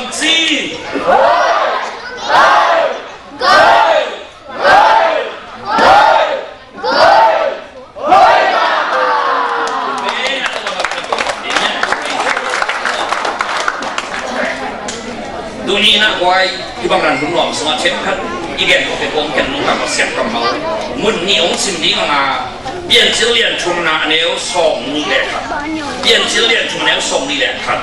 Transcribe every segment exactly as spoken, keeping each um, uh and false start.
bangci. Tuni-in ah guai, hih bang ran hun nuam sungah themkhat i gen kawk kei kong ken nungta Pasian kammal mun nih hong sim ding a nga, Piancil a lian thumna a neu sawm nih le khat. Piancil a lian thum a neu sawm nih le khat.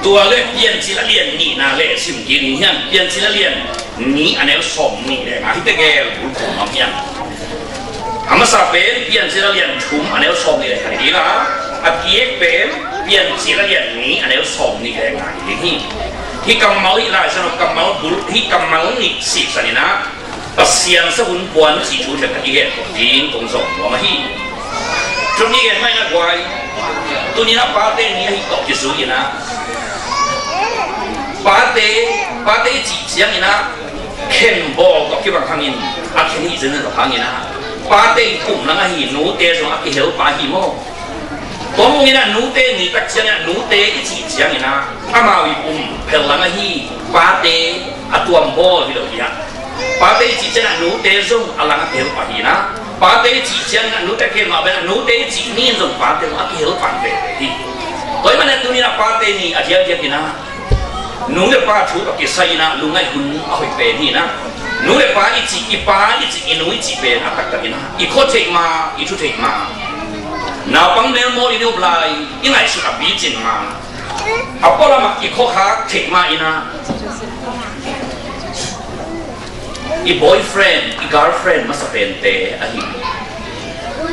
Tua le Piancil a lian nihna le sim kik ding hiam, Piancil a lian nih a neu sawm nih le nga, hihte gel bulphuh nuam hiam. A masa pen Piancil a lian thum a neu sawm nih le khat hi ding a, a kik pen Piancil a lian nih a neu sawm nih le nga hi ding hi. Hih kammal hih Lai Siangtho kammal bulh, hih kammal nih sihsan in ah Pasian sa hun puan cih thu themkhat i gen kawk ding kong zawh nuam ahi. Tuni gen mah in ah guai, tuni-in ah pate ni ahi tawh kizui in ah, pate, pate i cih ciangin ah khen bawl tawh kibang hangin, a khen hi zenzen tawh hangin ah, pate i kum lang ahi, nute zong a kihel pah hi maw? Tua mungin ah nute ni tak ciangin ah, nute i cih ciangin ah amau i kum phel lang ahi, pate a tuam bawl hi lo hi ah. Pate i cih ciangin ah nute zong a lang a kihel pah hi in ah, pate i cih ciangin ah nute a kihel mah pen ah, nute i cih ni in zong pate zong a kihel pah veve hi. Tua ahih manin ah tuni-in ah pate ni a diakdiak in ah, nu le pa thu a kisai in ah lungngaih hun a hoih pen hi in ah, nu le pa i cih, i pa i cih, i nu i cih pen a taktak in ah, i khua theih ma, i thu theih ma, naupang melmawl i nop lai i ngaihsut a picin ma, a pualam ah i khuakhak theih ma in ah, i boyfriend, i girlfriend masa pente ahi.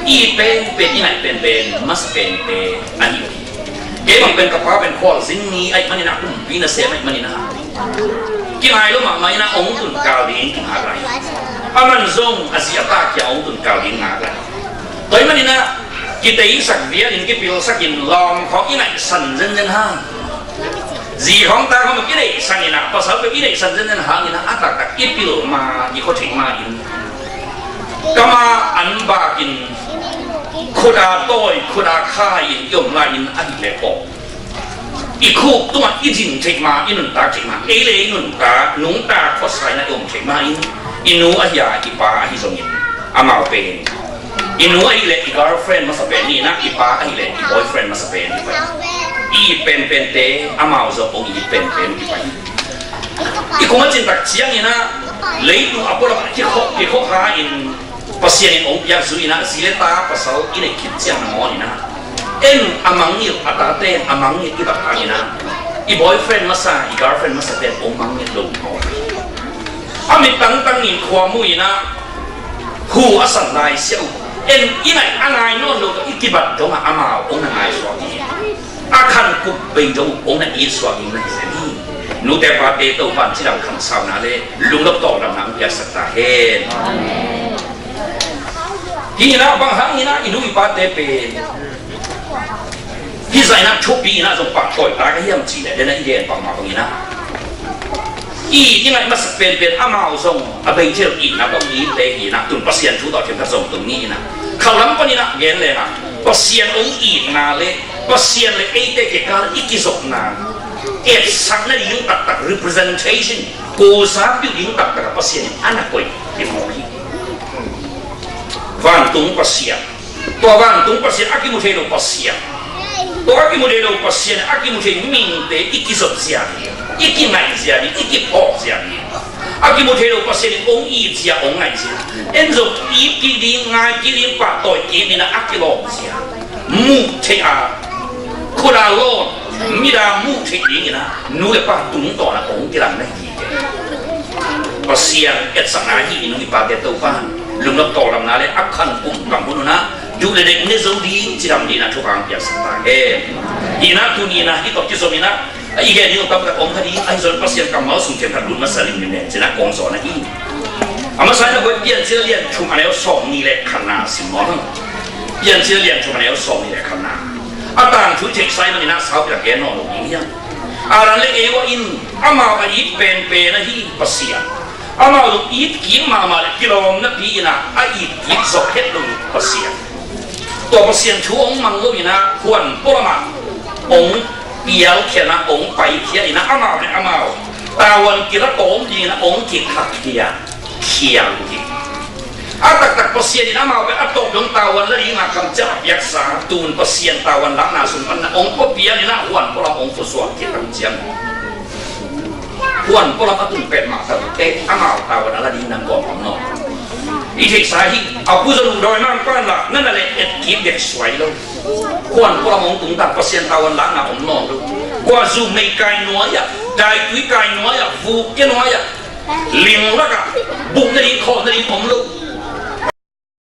I pen pen, i ngaih pen pen masa pente ahi. Kei bang pen ka pa pen khualzin ni ahih manin ah, kumpi nasem ahih manin ah, kingai lo mahmah in ah hong tun kal ding kingai lai. Aman zong a zi a ta kiang hong tun kal ding ngai lai. Tua ahih manin ah kiteisak vial in, kipilsak in, lawm khawng i ngaihsan zenzen hang, zi khawng ta khawng kineihsan in ah, pasal peuh i neihsan zenzen hangin ah, a taktak i pil ma, i khua theih ma in Kama an bakin, khut a tawi, khut a khai in i om lai-in ahih leh pawh, i khuk tungah i din theih ma, i nuntak theih ma, ei le ei nuntak, nungta khuasa in a i om theih ma in, i nu ahi a, i pa ahi zongin, amau pen, i nu ahih leh i girlfriend masa pen hi-in ah, i pa ahih leh i boyfriend masa pen hi pai. I it penpente amau zong hong it penpen hi pai. I kum a cin tak ciangin ah, leitung a pualam ah kikhawh, kikhawh kha-in, Pasian in hong piak zui-in ah, zi le ta pasal i neih khit ciang nangawn in ah, en a mangngilh, a tate a mangngilh i bat hangin ah, i boyfriend masa, i girlfriend masa ten hong mangngilh lo mawk. A mit tangtang in khua mu-in ah, hu a san lai siau. En i ngaih a ngai nawn lo tawh i kibat dongah amau hong na ngaihsuak hi. A khan kup bei dong hong na itsuak ding na hi zen hi. Nute pate Topa'n cidam khamsauna le lungnop tawldamna hong piaksak ta hen. Hih in ah bang hangin ah i nu i pate pen hih zah in ah thupi in ah zong pahtawi ta ka hiam cih leh, den a i gen bangmah bangin ah, i it i ngaih masak penpen amau zong a beithel itna tawh itte hi-in ah, tun Pasian thu tawh themkhat zong tung ni in ah, khalam panin ah gen leng ah, Pasian hong itna le Pasian le eite kikal i kizopna etsak nading taktak, representation, kusa peuh ding taktak ah Pasian in a na koih hi mawk hi. Vantung Pasian, tua vantung Pasian, a kimu thei lo Pasian, tua a kimu thei lo Pasian, a kimu thei mite i kizop zia ding, i kingaih zia ding, i kiphawk zia ding, a kimu thei lo Pasian in hong it zia, hong ngaih zia. En zong it kik ding, ngai kik ding, pahtawi kik ding in ah a kilawm zia, muh theih a, khut a lawn, mit a muh theih dingin ah nu le pa tungtawn ah hong kilang na hi. Pasian etsakna hi. I nu i pate Topa'n lungnop tawldamna le a khan kum kam hun un ah duh le dek ne zo ding, cidam dingin ah thupha hong piaksak ta hen. Hi in ah tuni in ah hih tawh kizom in ah i gen ding uh tamtak om kha ding, ahi zong Pasian kammal sung themkhat lut masa limlim leng ci-in ah kong zawn ahi. A masa in ah Piancil a lian thum a neu sawmnih le khatna sim mawk hang. Piancil a lian thum a neu sawmnih le khatna. A tangthu i theihsa ahih manin ah saupi-in ah gen nawn lo ding hiam? Adam le Eva in amau a it penpen ahi Pasian, amau zong it kik mahmah leh kilawm napi-in ah a it kik zawh het lo Pasian. Tua Pasian thu hong mang lo-in ah huan pualam ah hong pialkhia-in ah, hong paikhia-in ah, amau le amau tavuan kila tawm dingin ah hong kikhakhia, khial uh hi. A taktak Pasian in amau pen a tawp dong tavuan la dingin ah kamciam a piaksa, tun Pasian tavuan lakna sung pan ah hong pua pial-in ah huan pualam hong pusuak khit kamciam. Huan pualam a tun petmah tavuan teh amau tavuan a la ding nangawn om nawn. I theihsa hi, a pu Zanu dawimangpa'n lah na na leh et kik bek suai lo. Huan pualam hong tung tak Pasian tavuan lakna om nawn lo. Kua zu mei kai nuai ah, daitui kai nuai ah, vuk kia nuai ah, ling lakah buk nading khawh nading om lo.